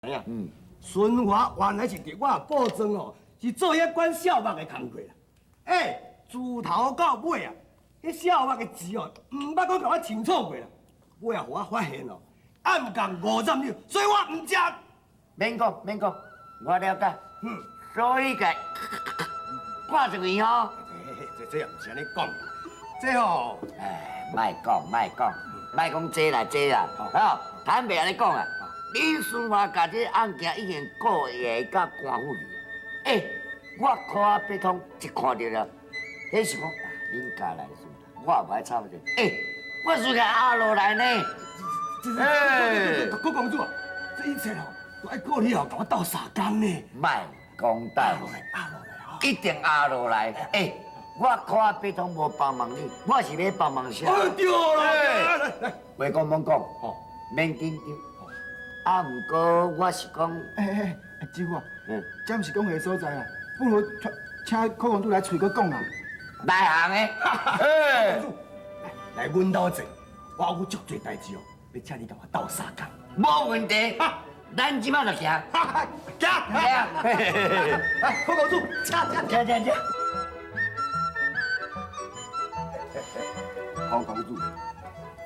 影？嗯。孙華原來是佇我布莊哦，是做遐管痟目的工課啦。欸，自頭到尾啊，彼痟目的錢哦，毋捌講共我清楚過啦。尾啊，予我發現哦，暗共50兩，所以我毋食。免講免講，我了解。所以共掛一位吼。這也毋是按呢講，這吼，哎，莫講莫講，莫講這啦這啦，吼，坦白按呢講啊，恁孫華共這案件已經告會到官府去。欸，我看八通一看著了，彼是講恁家來事，我也無愛插者。欸，我是共壓落來呢。欸，郭公主啊，這一切吼，都愛靠你哦，共我鬥相共呢。莫講代，壓落來吼，一定壓落來。欸，我看八通無幫忙你，我是欲幫忙誰？哎，對啦，來來，話講罔講，吼，免緊張。啊，毋過我是講，欸欸欸，師傅啊，這毋是講話所在啊，不如請柯公主來喙閣講啦。內行的，欸，來來，阮兜坐，我有足濟代誌哦，欲請你共我鬥相共。無問題，咱這擺就行，行，行，來，柯公主，請請請請請。柯公主，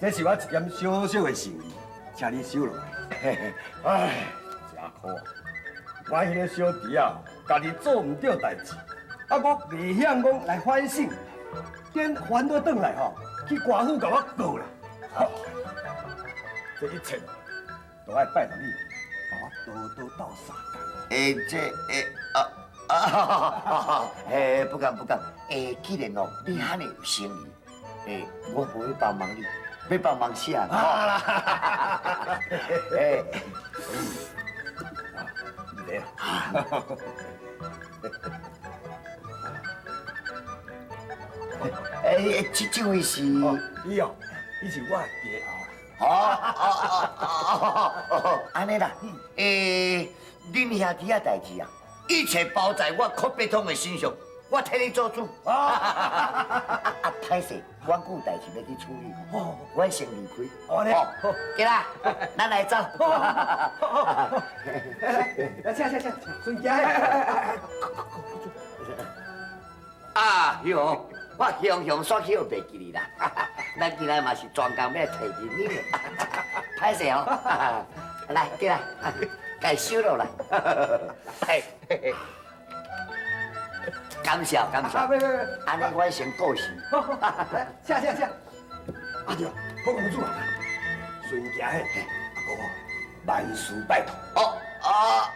這是我一點小小的心意，請你收落來。唉，真苦啊！我彼個小弟啊，家己做毋對代誌，啊，我袂曉講來反省，等煩惱轉來吼，去官府共我告啦。這一切都愛拜託你，共我多多鬥相共。欸，這欸啊啊！欸，不敢不敢。欸，既然哦，你遐爾有誠意，欸，我無欲幫忙你，欲幫忙誰？啊啦！欸，唔得啊！欸，這位是？伊哦，伊是我的家後。哦哦哦哦，按呢啦，欸，恁兄弟仔代誌啊，一切包在我柯八通的身上，我替你做主。啊啊，歹勢，我閣有代誌欲去處理，阮先離開。好嘞，好，起來，咱來走。來來，請請請，順行。啊喲，我雄雄煞去予袂記哩啦。咱今仔嘛是專工欲提醒你的，歹勢哦。來，起來，共收落來。感謝感謝，按呢阮先告辭。來，請請請。啊對，柯公主啊，順行嘿，啊閣萬事拜託。哦哦，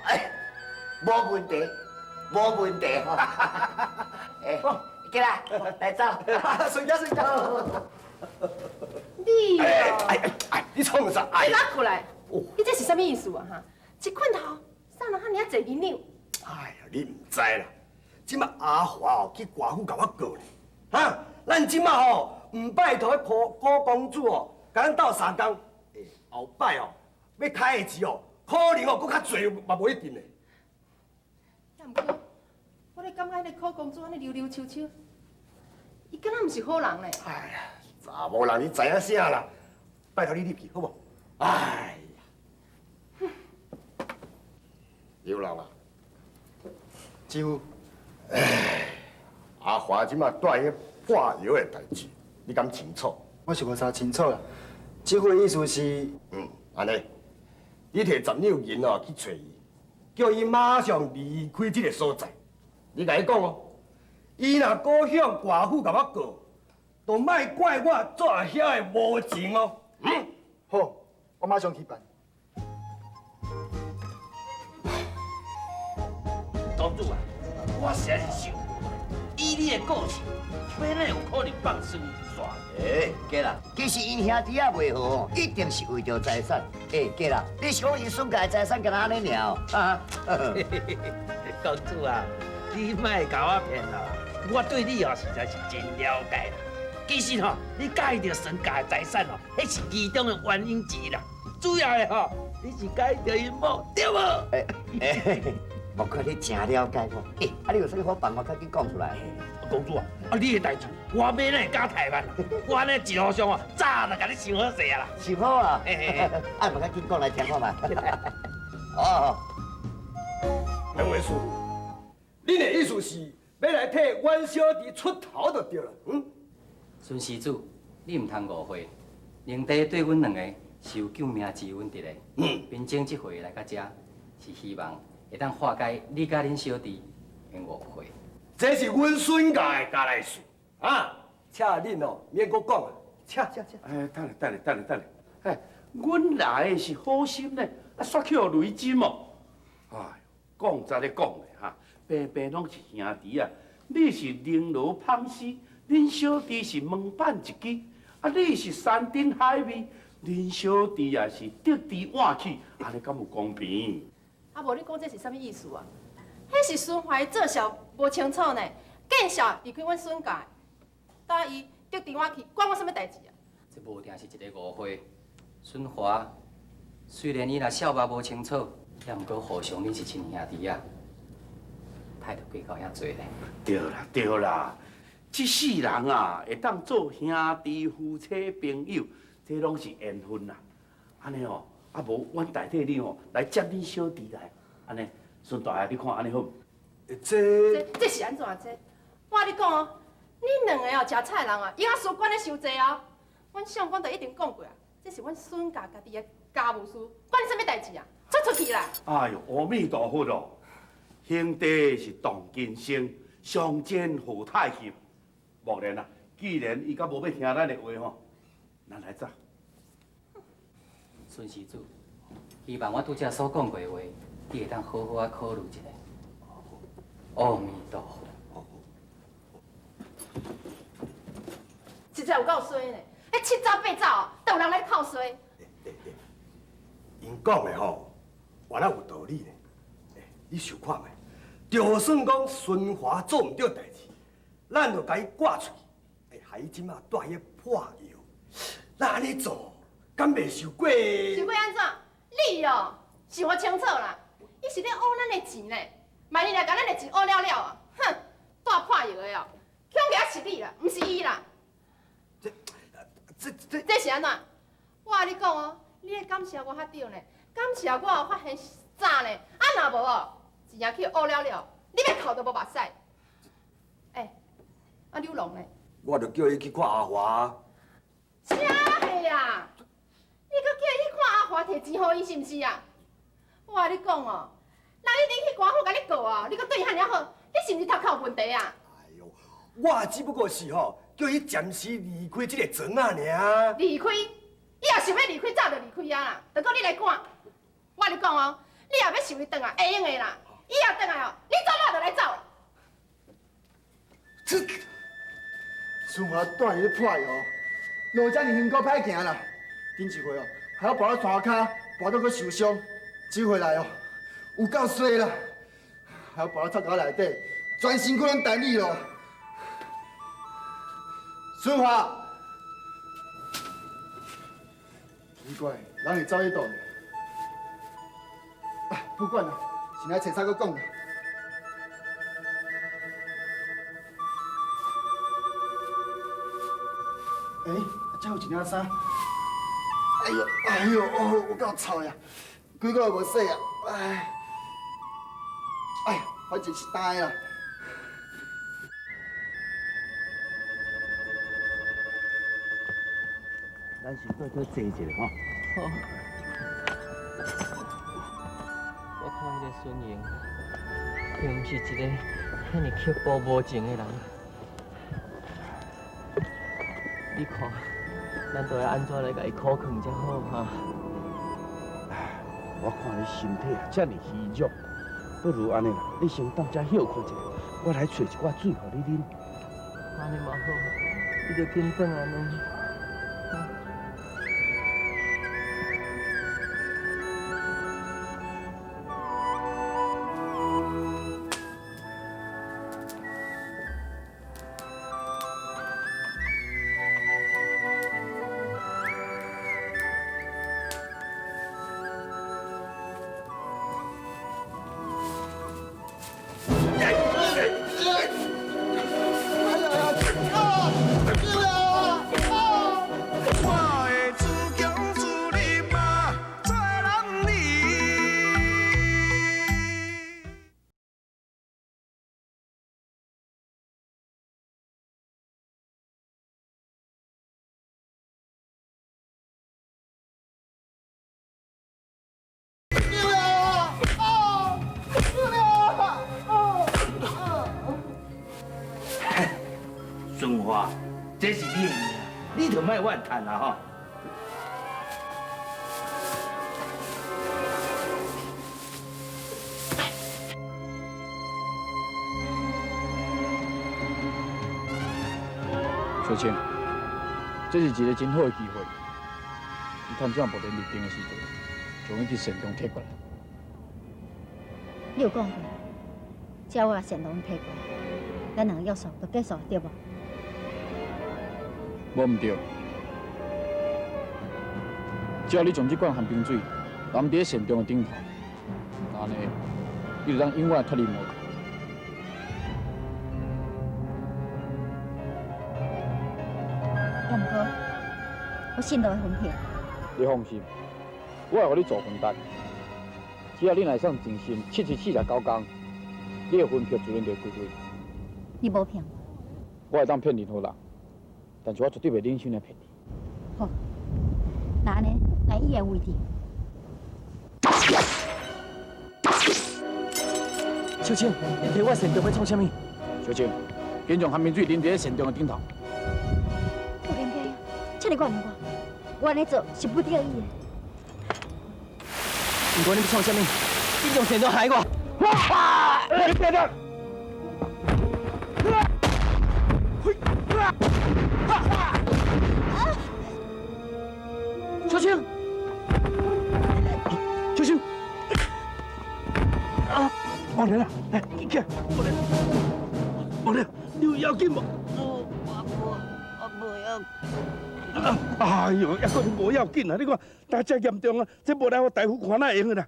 哎，無問題，無問題。哎，起來，來走。順行順行。你哦，哎哎哎，你創啥？你拿過來，你這是啥物意思啊？哈，一困頭，送人遐爾濟銀兩。哎呀，你毋知啦。這擺阿華哦去官府共我告咧，哈！咱這擺吼毋拜託彼柯郭公主哦，共咱鬥相共，欸，後擺哦欲開的錢哦，可能哦閣較濟嘛無一定咧。也毋過，我咧感覺彼个柯公主按呢溜溜秋秋，伊敢若毋是好人咧。哎呀，查某人你知影啥啦？拜託你入去好無？哎呀，劉老啊，師傅。唉，阿華這擺蹛彼掛藥的代誌，你敢清楚？我是無啥清楚啦。師傅的意思是，嗯，按呢，你提10兩銀哦去揣伊，叫伊馬上離開這个所在。你共伊講哦，伊若閣向官府共我告，就莫怪我做阿遐的無情哦。嗯，好，我馬上去辦。公主啊！我實在是想，以你的個性，欲哪有可能放孫煞？欸，過啦，其實𪜶兄弟仔袂和哦，一定是為著財產。欸，過啦，你是講𪜶孫家的財產敢若按呢爾哦？啊，公主啊，你莫共我騙啦，我對你哦實在是真了解啦。其實吼，你佮意著孫家的財產哦，彼是其中的原因之一啦。主要的吼，你是佮意著𪜶某，對無？欸欸，莫怪你真了解我，欸，啊你有啥物好辦法，較緊講出來。公主啊，啊你的代誌，我欲哪會敢怠慢？我按呢一路上哦，早就共你想好勢啊啦。想好啊？啊，嘛較緊講來聽看覓。哦。两位师傅，恁的意思是欲来替阮小弟出头就对了，嗯？孙施主，你毋通误会，灵帝对阮两个是有救命之恩伫咧。贫僧这回来到遮，是希望会当化解你佮恁小弟的误会。这是阮孙家的家内事，啊，请恁哦免阁讲啊，请请请。哎，等下等下等下等下，哎，阮来的是好心呢，啊，煞去予雷针哦。哎，讲实咧讲咧哈，平平拢是兄弟啊，你是绫罗芳丝，恁小弟是门板一支，啊，你是山珍海味，恁小弟也是得知碗去，按呢敢有公平？啊，无你讲这是啥物意思啊？彼是孙华做痟无清楚呢，见笑离开阮孙家，带伊得知我去，关我啥物代志啊？这无定是一个误会。孙华虽然伊若痟肉无清楚，也毋过互相恁是亲兄弟啊，态度计较遐济咧。对啦对啦，这世人啊，会当做兄弟、夫妻、朋友，这拢是缘分啦。按呢哦，啊无，阮代替你吼来接恁小弟来，按呢，孙大爷你看按呢好毋？这这是按怎这？我共你讲哦，恁两个哦，食菜人啊，伊仔事管得伤济哦。阮相公就一定讲过啊，这是阮孙家家己的家务事，关你啥物代志啊？出出去啦！哎哟，阿弥陀佛哦，兄弟是同根生，相煎何太急。莫然啊，既然伊阁无欲听咱的话吼，咱来走。孙施主，希望我拄才所讲过的话，你会当好好仔考虑一下。阿弥陀佛。实在有够衰呢！彼七走八走哦，都有人来哭衰。𪜶讲的吼，原来有道理呢。欸，你想看觅，就算讲孙华做毋对代志，咱就共伊挂喙，欸，害伊这马蹛彼破药，咱按呢做，敢袂受过？受过按怎？你哦，想予清楚啦！伊是咧挖咱的钱呢，万一若共咱的钱挖了了啊，哼，蹛破药的哦，恐惊是你啦，毋是伊啦。这是按怎？我共你讲哦，你爱感谢我较对呢，感谢我有发现早呢，啊若无哦，真正去挖了了，你欲哭都无目屎。欸，啊柳龙呢？我就叫伊去看阿华。啥货啊？你阁叫伊去看阿华提钱予伊是毋是啊？我共你讲哦，人已经去官府共你告啊，你阁对伊遐尔好，你是毋是头壳有问题啊？哎哟，我只不过是吼，叫伊暂时离开这个庄仔尔。离开？伊若想欲离开，早就离开啊啦，著阁你来管。我共你讲哦，你若欲想伊转来，会用的啦。伊若转来哦，你走马就来走。这孙华蹛伫咧破药，路遮尔辛苦歹行啦。顶一回哦，害我跋到山跤，跋到阁受伤。这回来哦，有够衰啦，害我跋到臭沟内底，全身躯拢弹你咯。孙华，奇怪，人会走去佗呢？啊，不管啦，先来揣啥阁讲啦。欸，这有一领衫。哎呦，哎呦，哦，有够臭呀！几个月无洗啊，哎，哎呀，反正是焦的啦。咱先过去坐一下吼。好。我看彼个孙莹，并毋是一个遐尔刻薄无情的人。你看，咱都要按怎来共伊苦劝才好哈？我看你身体啊，遮尔虚弱，不如按呢啦，你先踮遮歇睏一下，我来揣一寡水予你啉。按呢嘛好，你就紧转来呢。哎呀！這是你的命，你就莫怨嘆啦吼。小青，這是一個真好的機會。你趁這目前入定的時陣，將伊去善終提過來。你有講過，只要我把善終提過來，咱兩个約束就結束，對無？無毋對，只要你將這罐寒冰水淋佇善終的頂頭，按呢，伊就當永遠脫離魔界。也毋過，我信你的分票。你放心，我會予你做分擔。只要你若會使靜心7449工，你的魂魄自然就會歸位。你無騙我。我會當騙任何人，但是我絕對袂忍心來騙你。好，那按呢，來一言為定。小青，你提我善終欲創啥物？小青，緊將寒冰水淋佇咧善終的頂頭。請你原諒我，我按呢做是不得已的。毋管你欲創啥物，你用善終害我。你别动！小青，小青，啊！王莲啊，来，你起来，王莲，王莲，你有要紧无？我无要。哎呦，犹阁无要紧啊！你看，打遮严重啊，这无来予大夫看哪会用啦？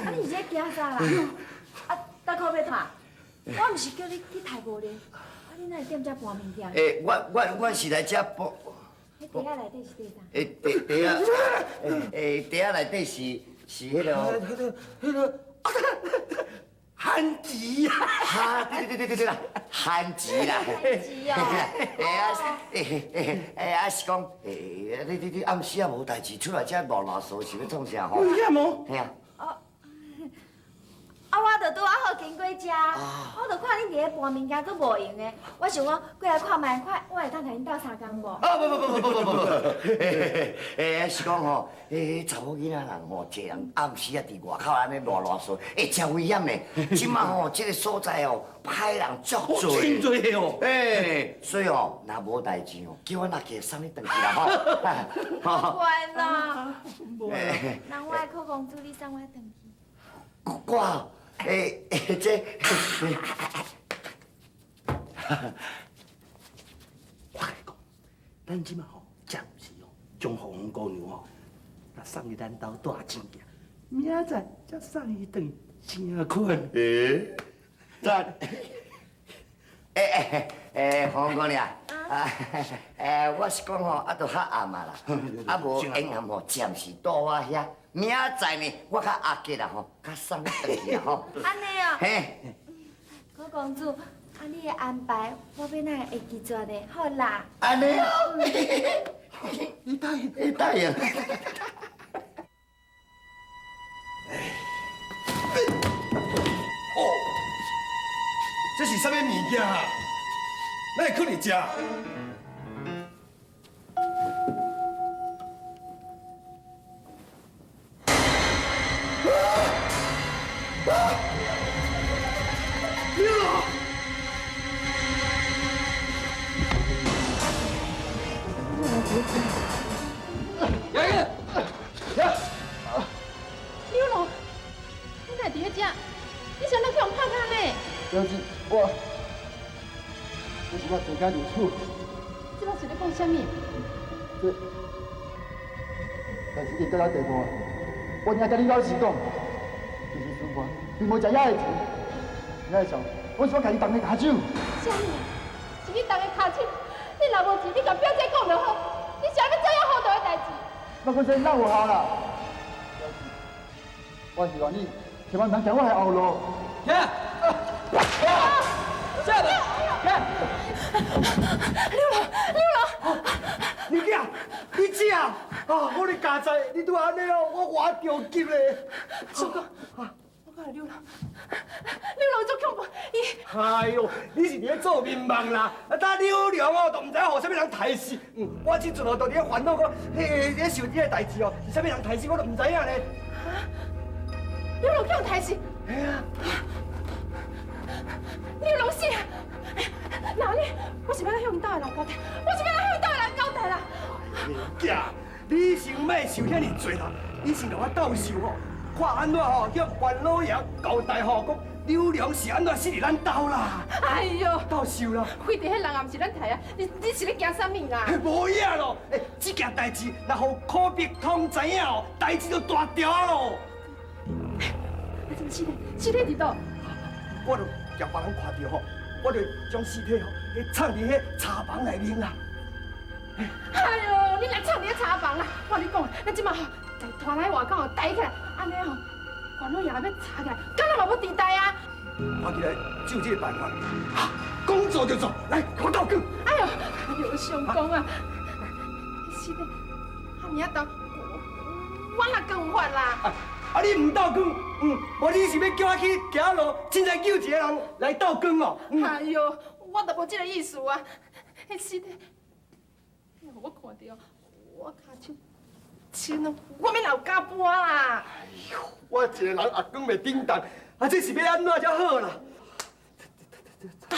啊！你是咧惊啥啦？啊，大哥欲创？我毋是叫你去刣无咧，啊，你哪会踮遮搬物件？欸，我是來遮搬。彼袋仔內底是佇啥？欸，袋袋仔，欸，袋仔內底是彼个。彼个番薯啊！哈，對對對對對啦，番薯啦。番薯哦。欸啊，欸欸啊是講，欸你暗時啊無代誌出來遮亂亂踅是欲創啥吼？有影無？嘿啊。啊，我就拄仔好經過遮，我就看恁佇咧搬物件，閣無閒的，我想講過來看覓，看我會當共恁鬥相共無？啊不不不不不不不，欸是講吼，欸查某囡仔人吼，一人暗時啊佇外口按呢亂亂踅，欸真危險呢。這馬吼，這个所在哦，歹人足濟，真濟哦。欸，所以哦，若無代誌哦，叫阮阿杰送你轉去啦吼。管啦，那我愛靠公主，你送我轉去。我。欸欸，這，我共你講，咱這馬吼暫時哦，將紅姑娘吼，若送去咱兜住真行，明仔載才送伊轉去成坤。欸，讚。欸欸欸，紅姑娘，啊，欸，我是講吼，啊，都較暗啊啦，啊無閒暗吼，暫時住我遐。明仔載呢，我較阿杰啦吼，較送你轉去啦吼。按呢哦。嘿。柯公主，啊你的安排，我欲哪會拒絕呢？好啦。按呢哦。你答應，你答應。哦，這是啥物物件啊？哪會囥佇遮？刘龙。杨英，刘龙，你哪伫咧遮？你啥人去予拍卡呢？表姐，我，这是我自家如此。这摆是咧讲啥物？这，但是已经到这地步啊！我听甲你老实讲，其实孙华并无食遐个钱，遐个时候，我是我家己动的跤手。啥物？是你动的跤手？你若无钱，你共表姐讲就好。你啥欲做遐糊涂的代志？莫讲这哪有效啦？表姐，我希望你千万毋通行我的后路。停！下来！停！刘龙，刘龙，你囝，你姐啊！我咧家在，你拄按呢哦，我活着急咧。叔哥，我讲刘龙，刘龙足恐怖，伊。哎呦，你是伫咧做眠梦啦！啊，打刘龙哦，都毋知影予啥物人刣死。我这阵哦，都伫咧烦恼讲，彼个咧想这个代志哦，是啥物人刣死，我都毋知影咧。啊！刘龙去予刣死？嘿啊！刘龙死啊！那呢，我是欲按怎向𪜶兜的人交代？我是欲按怎向𪜶兜的人交代啦？囝，你先莫想遐尔济啦，你先共我斗相吼，看按怎吼向关老爷交代吼，讲刘良是按怎死伫咱兜啦。哎呦，斗相啦！非得彼人也毋是咱刣啊！你是咧惊啥物啦？无影咯！欸，这件代志若予柯碧通知影哦，代志就大条啊咯。啊，怎么尸体？尸体伫佗？我就叫别人看著吼，我就将尸体吼，彼藏伫彼茶房内面啦。哎呦，你若藏伫彼茶房啦！我共你讲，咱这马吼，共拖来外口抬起来，按呢吼，关老爷要查起来，敢若嘛无地带啊！看起来只有这个办法，讲做就做，来，我斗光。哎呦，哎呦，相公啊，尸体遐尔啊重，我哪敢有法啦？啊，你毋斗光，无你是欲叫我去行路，凊彩救一个人来斗光哦？哎呦，我都无这个意思啊！彼尸体，我看著，我跤手手拢，我免有加搬啦！哎呦，我一个人阿光袂顶动，啊，这是欲按怎才好啦？啊，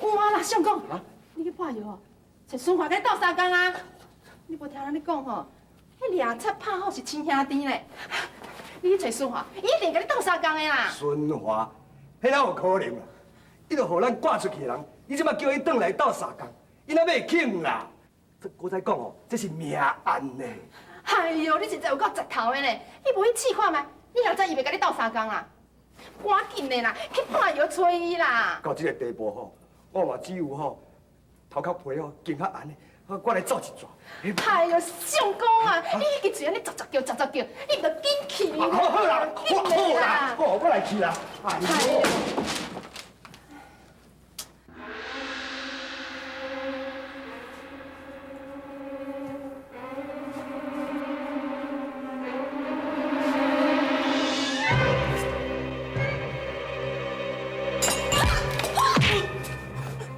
有啊啦，相公，你去破药哦，揣孙华共你斗相共啊！你无听人咧讲吼，彼掠贼拍好是亲兄弟咧。你去揣孙华，伊一定共你斗相共的啦。孙华，彼哪有可能啦？伊就予咱赶出去的人，你这马叫伊转来斗相共，伊哪会肯啦？这阁再讲哦，这是命案呢。哎呦，你实在有够贼头的咧！你无去试看觅，你若知伊袂共你斗相共啦？赶紧的啦，去判药揣伊啦。到这个地步吼，我嘛只有吼头壳皮吼紧较硬的，我来走一逝。哎呦，相公啊，你彼个嘴按呢杂杂叫、杂杂叫，你毋著紧去啦！好好啦，我好啦，我来去啦。哎呦！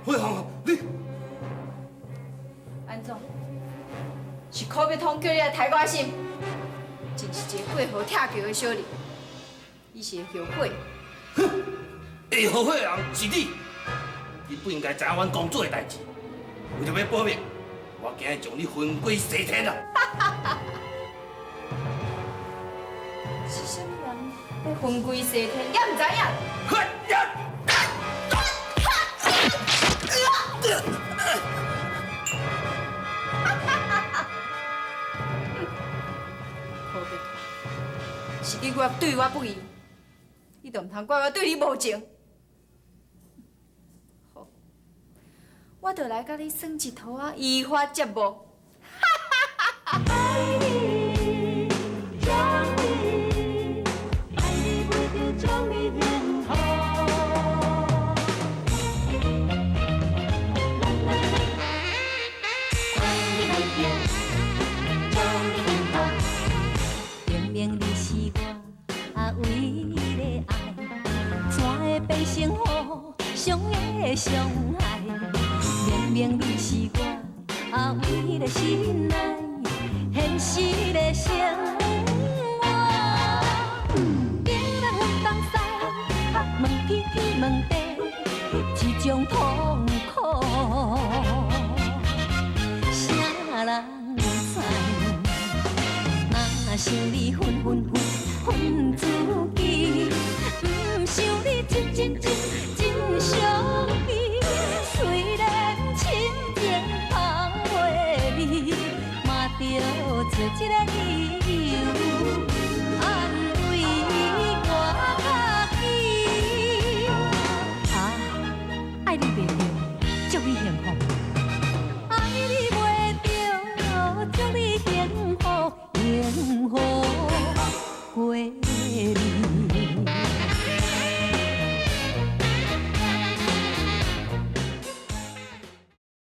惠红，你安怎？是柯碧通叫你来刣我心，真是一个过河拆桥的小人，伊是会后悔。哼，会后悔的人是你，你不应该知影阮公主的代志。为著欲保密，我今日将你魂归西天啦！是啥物人欲魂归西天，也毋知影。是你我对我不义，你就毋通怪我对你无情。好，我就来共你耍一套仔移花接木。爱你，将你，爱你袂着将你幸福。爱你袂着将你幸福。明明你是我唯一的爱，怎会变成互相的伤害？明明你是我唯一的心爱，现实的生活，情人东西，想你分分分分自己，毋想你真真真真傷悲。雖然深情放袂離，嘛著找一个理由安慰我家己。啊，愛你袂著，祝你幸福。愛你袂著，祝你幸福，幸福過日。